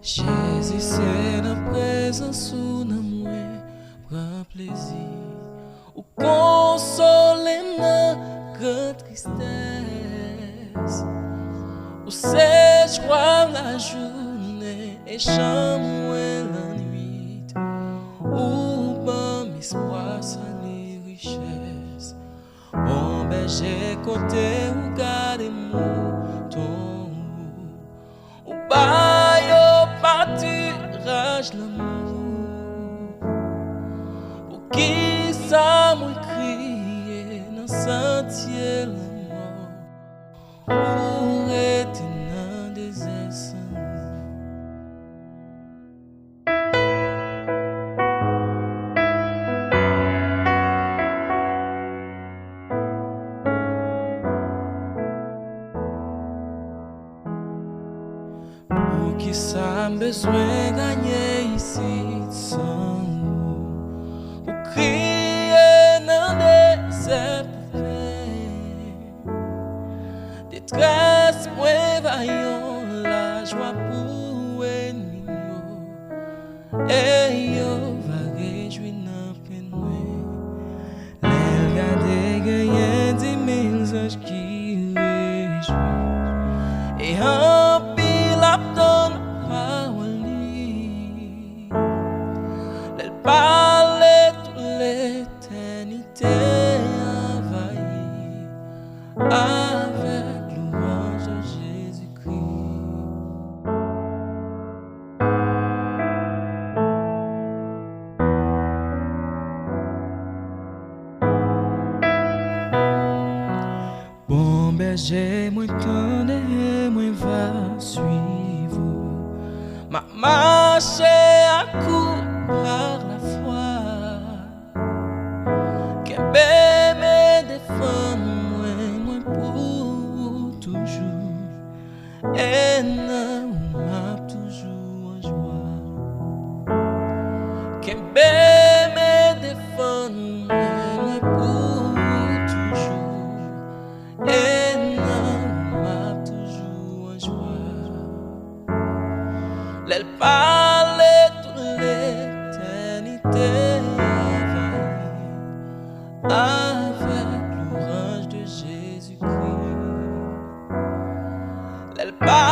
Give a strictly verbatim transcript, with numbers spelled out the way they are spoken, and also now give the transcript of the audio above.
Jezi, se nan prezans ou nanm mwen pran plezi. Ou konsole m nan gran tristès. Ou se jwa lajounen e chanm mwen lannwit. Ou ban m espwa, sali, richès. Bon bèje, kote ou gade mouton ou. Ou ba yo patiraj lanmou. Poukisa mwen kriye nan santye lanmò? Ou rete nan dezè san ou. Poukisa m bezwen ganye isit san ou? Ou kriye nan dezè pou plen. Detrès mwen va yon lajwa pou ènmi yo, e yo va rejwi nan plen mwen. Lè l gade genyen dimil zanj ki rejwi, e anpil ap tann pawòl li. Lè l pale, tout letènite anvayi avèk lwanj de Jezikri. Bon bèje, mwen tande, mwen va swiv ou. M ap mache ak ou pa lafwa. Kenbe m e defann mwen, mwen pou ou toujou. E nan ou m ap toujou an jwa. Kenbe m e defann mwen, mwen pou ou toujou. E nan ou m ap toujou an jwa. Lè l pale, tout letènite anvayi avèk lwanj de Jezikri. Lè l pa